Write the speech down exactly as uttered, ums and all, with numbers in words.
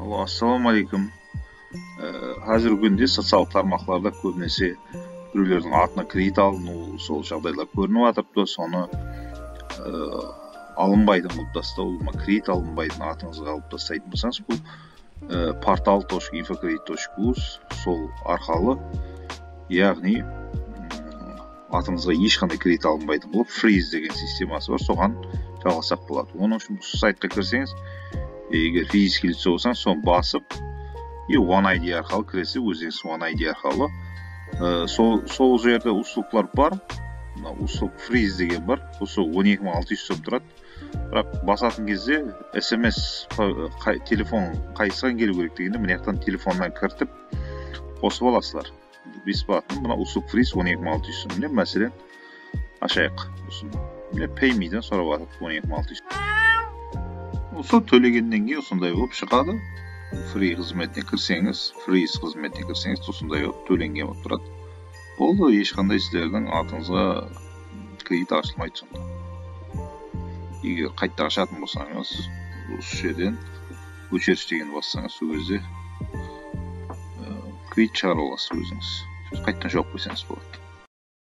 Alo, assalamu aleykum. E, házirgi kúnde social tarmaqlarda kóbinese birewlerdiń atına kredit alınıw, sol jaǵdaylar kórinip atırıptı. Sonı, e, alınbaydı qılıp taslaw, ulıwma kredit alınbaydı atıńızǵa alıp taslaytın bolsańız, bul, e, portal tochka infokredit tochka uz, sol arqalı, yaǵnıy, mm, atıńızǵa hesh qanday kredit alınbaydı qılıp, freeze degen sisteması bar, soǵan jalǵassaq boladı. Onıń ushın usı saytqa kirseńiz, e, eger fiziskiy лицо bolsańız, sonı basıp, e, One I D arqalı kiresiz, ózińiz One I D arqalı. E, sol, sol jerde usluglar bar. Mına uslug freeze degen bar. Usı on eki mıń altı júz som turadı. Biraq basatın gezde S M S, pa-, qay-, telefon qaysıǵan keliw kerek degende, mına jaqtan telefonnan kiritip qosıp alasızlar. Бесплатно, mına uslug freeze on eki mıń altı júz som. Mine, máselen, ashayıq usını. Mine, pay me-den sorap atır, on eki mıń altı júz. Usı tólegennen keyin usınday bolıp shıǵadı. Free xızmetine kirseńiz, freeze xızmetine kirseńiz, usınday bolıp tólengen bolıp turadı. Boldı, hesh qanday sizlerdiń atıńızǵa kredit ashılmaydı sonda. Eger qayta ashatın bolsańız, usı jerden óchirish degendi bassańız, sol gezde, e, kredit shıǵarıp alasız ózińiz. Siz qaytadan juwap qoysańız boladı.